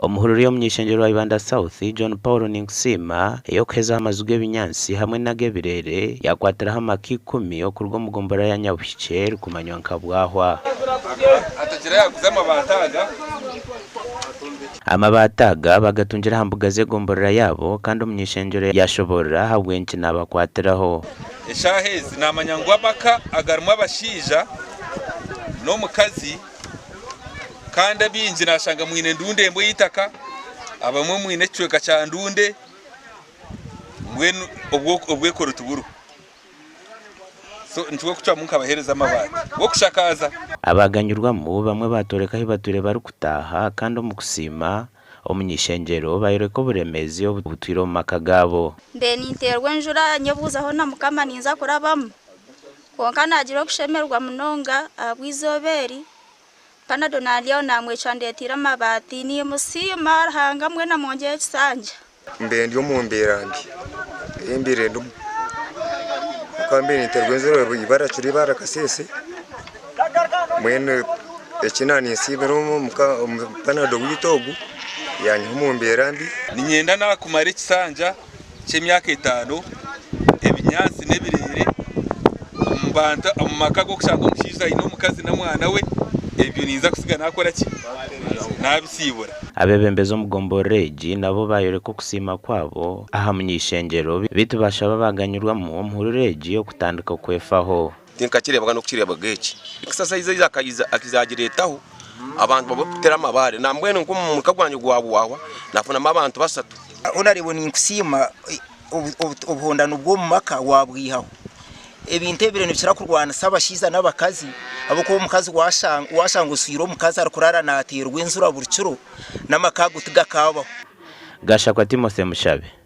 Omuhururu y'omuny'eishengyero wa Ibanda South, John Paul Ninkusiima, ey'okuhezaho amaju g'ebinyaatsi hamwe n'ag'ebireere yaakwatiraho amaka ikumi okuruga omu gomborora ya Nyabuhikye erikumanywa nka Bwahwa. Amabaati aga bagatungire aha mbuga z'egomborora yaabo kandi omuny'eishengyero yaashoboorora ahabw'enki naabakwatiraho. Eshaaha ezi naamanya ngu amaka agarimu abashaija n'omukazi Kandi abaingi naashanga mwine ndunde emwe y'eitaka, abamwe mwine ekicweka kya ndunde, mbwenu obwekoro tiburiho. So nikyo kucwamu nkabaheereza amabaati g'okushakaaza. Abaaganyirwamu bamwe baatworeka ahu batwire barikutaaha kandi omu kusiima, omuny'eishengyero baayoreka oburemeezi obutwire omu maka gaabo. Mbe ninteerwa enjura nyebuuzaho na Mukama ninza kurabamu. Kwonka naagira okushemererwa munonga ahabw'eizooba eri. Panado naaryaho naamwecwa andeeteire amabaati. Niimusiima Ruhanga mbwenu amwongyere ekisanja. Mbaire ndi omu mbeera mbi ei mbaire ndimu ahabw'okuba mbaire ninteerwa enjura ibara kiro ibara kasese mbwenu eki naninsiimira omupanado waitu ogu yanyiha omu mbeera mbi. Niinyenda naakumara ekisanja ky'emyaka etaano, ebinyaatsi n'ebireere omu bantu omu maka g'okushanga omushaija aine omukazi n'omwana we, ebyo ninza kutsiga naakora ki? Naabisiibura. Abeebembezi omu gomborora egi nabo baayoreka okusiima kwabo aha muny'eishengyero beitu baashaba abaaganyirwamu omuhururu egi okutandika okwefaho. Tinkakireebaga n'okukireebaga eki. Exercise ezi akaiza agireetaho abantu babwe kutera amabaare. Nambwenu nk'omu muka gwangye gwa Bwahwa nafunamu abantu basatu. Honourable ninkusiima obuhondano bw'omu maka wabwihaho. Ebintu ebiro nibikira kurwanisa abashaija n'abakazi ahabw'okuba omukazi washanga oswire omukazi arikurara nateerwa enjura buri kiro n'amaka ago tigakabaho. Gashakwa Timothy Mushabe.